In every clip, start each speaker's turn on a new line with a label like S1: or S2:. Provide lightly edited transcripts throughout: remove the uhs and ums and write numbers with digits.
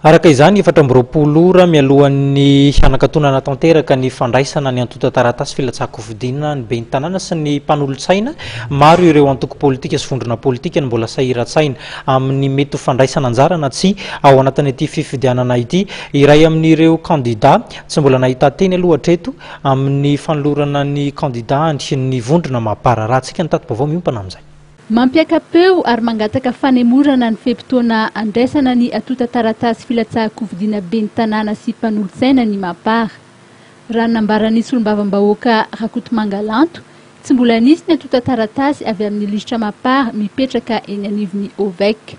S1: Araka izany, 24 ora mialohan'ny hanakatonana tanteraka ny fandraisana ny antontan-taratasy filatsahan-kofidina ny ben'ny tanàna sy ny mpanolotsaina, maro ireo antoko politika sy vondrona politika no mbola sahiran-tsaina amin'ny mety ho fandraisana anjara na tsia ao anatin'ity fifidianana ity. Iray amin'ireo kandidà tsy mbola nahita teny aloha hatreto amin'ny fanolorana ny kandidàny ny vondrona Mapar. Arahantsika ny tati-baovao miompana amin'izay.
S2: Mampiaka-peo ary mangataka fanemorana ny fe-potoana andraisana ny antontan-taratasy filatsahan-kofidina ben'ny tanàna sy mpanolotsaina ny Mapar. Raha ny nambaran'ny solombavambahoaka Rakotomanga Lanto, tsy mbola nisy ny antontan-taratasy avy amin'ny lisitra Mapar mipetraka eny anivon'ny OVEC.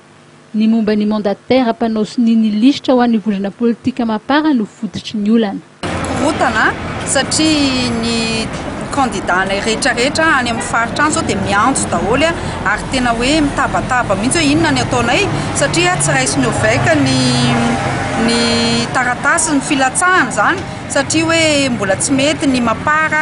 S2: Ny momba ny mandataire mpanao sonia ny lisitra ho an'ny vondrona politika Mapar no fototry ny olana.
S3: Korontana satria ny candidat-nay rehetra rehetra any amin'ny faritra any izao dia miantso daholo ary tena hoe mitabataba mihitsy hoe inona ny ataonay satria tsy raisin'ny OVEC ny ny taratasy ny filatsahana izany satria hoe mbola tsy mety ny Mapar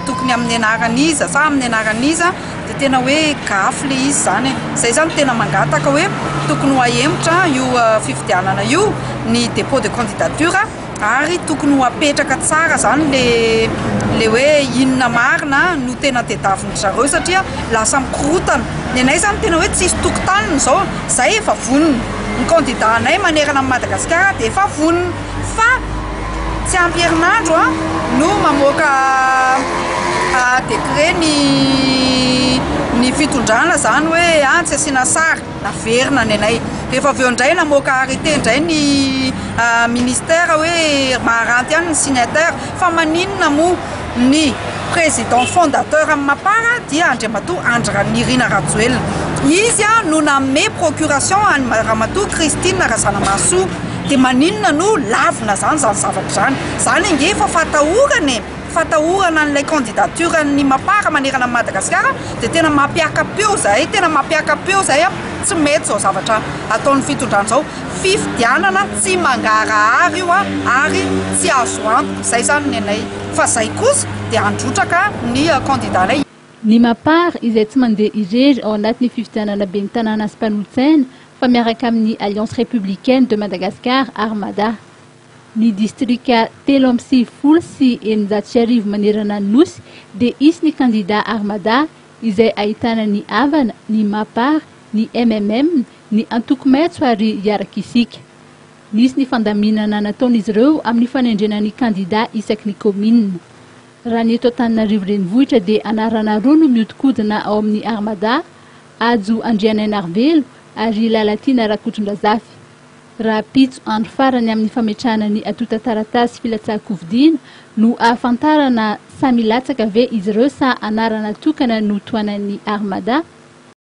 S3: tokony amin'ny anaran'iza sa amin'ny anaran'iza dia tena hoe gafy ilay izy izany e. Izay izany tena mangataka hoe tokony ho ahemotra io fifidianana io ny dépôt de candidature. Ary tokony ho apetraka tsara zany le le hoe inona marina no tena tedavin-dry zareo satria lasa mikorotana. Ny anay zany tena hoe tsisy tokotaniny zao, zay efa vonona. Ny candidat anay manerana an'i Madagasikara dia efa vonona fa tsy ampy herinandro no mamoaka décret ny ny fitondrana zany hoe tsy asiana sary. Naverina ny anay. Rehefa avy eo indray namoaka arrêté indray ny ministère hoe maharanty ihany ny signataire. Fa maninona moa ny président fondateur amin'ny Mapar dia Andriamatoa Andry Nirina Rajoelina. Izy no nanome procuration an'i Ramatoa Christine Razanamahasoa. Dia maninona no lavina izany izany zavatra izany. Izany ange efa fatahorana e. Fatahorana an'ilay candidature an'ny Mapar manerana an'i Madagasikara dia tena mampiaka-peo zahay, tena mampiaka-peo zahay a, tsy mety izao zavatra ataon'ny fitondrana izao, fifidianana tsy mangarahara io a, ary tsy azo antoka, izay izany ny anay, fa izay kosa dia handrotraka ny candidat-nay.
S2: Ny Mapar izay tsy mandeha irery ao anatin'ny fifidianana ben'ny tanàna sy mpanolotsaina fa miaraka amin'ny Alliance Républicaine de Madagascar, Armada. Ny distrika 1693 manerana ny Nosy dia hisy ny kandida Armada izay ahitana ny Avana, ny Mapar, ny MMM, ny Antoko Maitso ary Hiaraka Isika. Nisy ny fandaminana nataon'izy ireo amin'ny fanendrena ny kandida isaky ny kaominina. Raha ny eto Antananarivo Renivohitra dia anarana roa no mihodinkodina ao amin'ny Armada, Hajo Andrianainarivelo ary Lalatiana Rakotondrazafy. Rahampitso, andro farany amin'ny fametrahana ny antontan-taratasy filatsahan-kofidina no ahafantarana samy hilatsaka ve izy ireo sa anarana tokana no tohanan'ny Armada?